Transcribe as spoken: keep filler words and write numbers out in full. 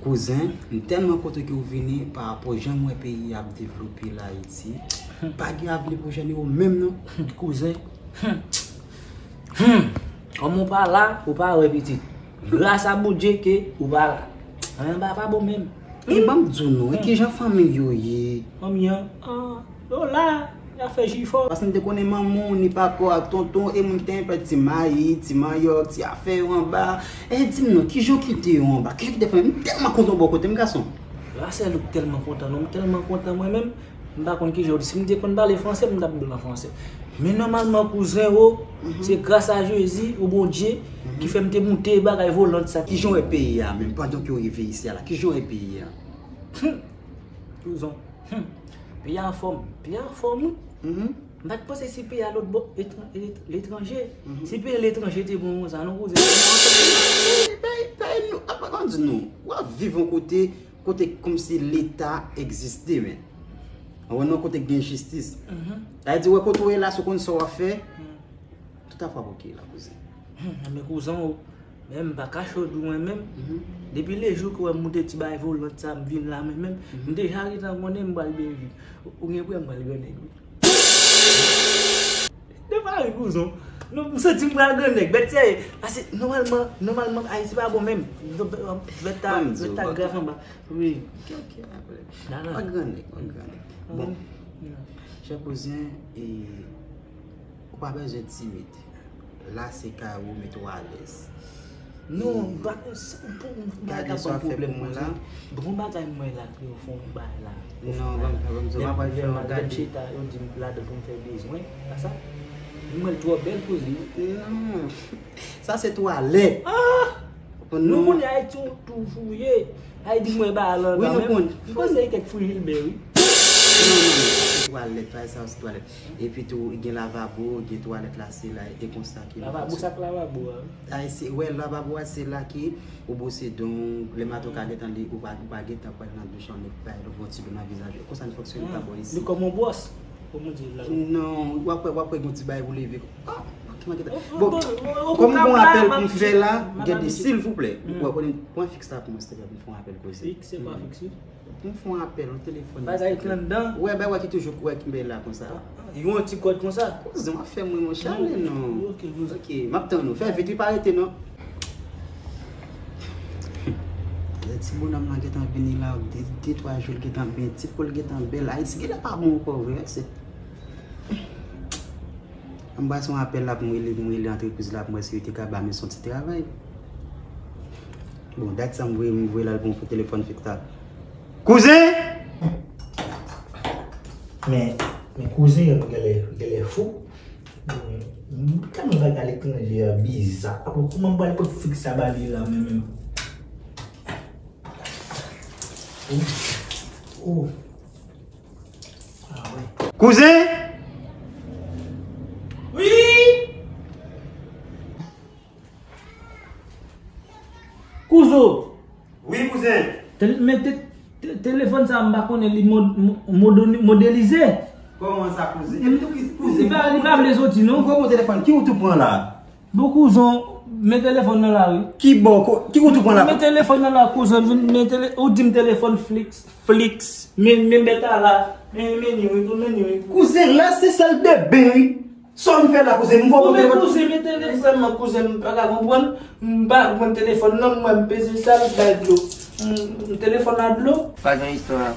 Kouzen, m tèlman kontan ke w vini pa rapò jan m wè peyi a ap devlope la Ayiti. Pa gen avni pou jèn yo menm non. Kouzen. Kòm ou pa la, ou pa wè pitit. Gras a Bondye ke ou pa la. Anyen pa pa bon menm. E ban m di w non, e kijan fanmi yo ye? Fanmi an, ah, yo la, y ap fè jifò. Paske m te konnen manman w ni papa w ak tonton e moun ki te gen pè ti mayi, ti manyòk, ti afè yo anba. E di m non, kijan w kite yo anba? Kijan w kite fanmi? M tèlman kontan w bò kote m gason. Rasèl ou tèlman kontan non, m tèlman kontan mwen menm. M pa konn kijan w di. Si m te konn pale franse, m t ap di w an franse. Men nòmalman kouzen o, se gras a Jezi, o Bondye, ki fè m te moute bagay volant sa. Kijan w wè peyi a menm pandan ke w rive isi a la? Kijan w wè peyi a? Kouzen. Hmm. Peyi a anfòm. Peyi a anfòm wi. M pa t panse si peyi a lòt bò etran- et- letranje. Si peyi letranje te bon konsa non kouzen. Bay bay nou ap ap di nou w ap viv yon kote kote kòmsi leta egziste men. Ou wè non kote gen jistis. Sa vle di wè kote w ye la si w konn sa w ap fè. Tout afè ap oke la kouzen. Hmm, men kouzen o, men m pa kache w di w mwen menm. Depi lejou ke w wè m moute ti bagay volant sa m vin la mwen menm, m deja gentan konnen m pral byen viv. Ou gen prè m pral grannèg wi. De pa ri kouzen. Non, m santi m pral grannèg. Bèt serye. Paske nòmalman, nòmalman Ayiti pa bon menm. Bèt ta, bèt ta grav anba. Wi. Ok, ok, apre. Pa grannèg, pa grannèg. Bon, chè kouzen, e, ou pa bezwen timid. La se kay ou, mete w alèz. Non, m pa, m pa gen sa w fè pou mwen la. Bon bagay mwen la, pou yo fè yon bagay la. Non, ban m fè, ban m fè, m ap fè yon gade. Chita, yo di m ladan pou m fè bezwen, pa sa? Mwen l twò bèl kouzen. Non. Sa se twalèt. Ah! Nou konnen Ayiti yon toujou ye. Ayiti mwen ba al anba menm. Wi, nou konnen. M panse kèk fwi Gilbert wi. Non, non, non, sa se twalèt, twalèt, sa se twalèt. Epi tou, gen lavabo, gen twalèt la, se la, e konsa ki. Lavabo, sa k lavabo a? Ay, se, wè, lavabo a, se la ki ou bwose don, lè maten w ka gentan li, ou pa, ou pa gentan pral nan douch an, nèg bay lòt yon ti dlo nan vizaj ou. Konsa n fonksyone pa bò isi. Li kòm yon bwòs, kòm ou di la. Non, w ap wè, w ap wè gen yon ti bagay pou leve. Ah, kòman gentan. Bon, kòm m gen yon apèl pou m fè la, gade, silvouplè, ou konnen, pran fiks la pou mwen, silvouplè, pou m fè yon apèl koze. Fiks, se pa fiks wi. Pou m fè yon apèl, yon telefòn. Bagay ki anndan. Wè, bagay ki toujou kwè ki bay la konsa. Yon ti kòd konsa. Kouzen, w ap fè m ri, monchè, ale non. Ok, kouzen. Ok, m ap tann ou. Fè vit wi, pa rete non. Lè ti bonòm lan gentan vini la, de, de twa jou l gentan byen, ti po l gentan bèl. Ayiti genlè pa bon ankò vre, se. Anba se yon apèl la pou m rele, pou m rele antrepriz la pou m wè si yo te ka ba m yon ti travay. Bon, dat sa m voye, m voye l al pou yon telefòn fiks la. Kouzen! Men, men kouzen an genlè, genlè fou. Men, m tèlman bagay aletranje a biza. Apre, kouman m pral pot fiks sa ba li la, men menm? Oh, oh. Ah, wi. Kouzen! Wi! Kouzo! Wi, kouzen! Tel-, men te-, te-, telefòn sa a, m pa konnen li mod-, mo-, modoni-, modelize. Kòman sa, kouzen? Li pa, li pa vle soti, non. Ou pran telefòn, ki wout ou pran la? Bon, kouzon, men telefòn nan la, wi. Ki bò, ko-, ki wout ou pran la? Men telefòn nan la, kouzon, men tele-, ou di m telefòn fliks, fliks, men, men bèt a la, men, men ni, wi, men ni, wi. Kouzen, la se sal de ben, wi. Sa w vin fè la, kouzen? M fò pran telefòn. Kouzen, men telefòn nan, kouzen, m pa ka konprann. M pa konprann telefòn nan, m wè m peze sa, l bay dlo. M, m telefòn a dlo. Pa gen istwa.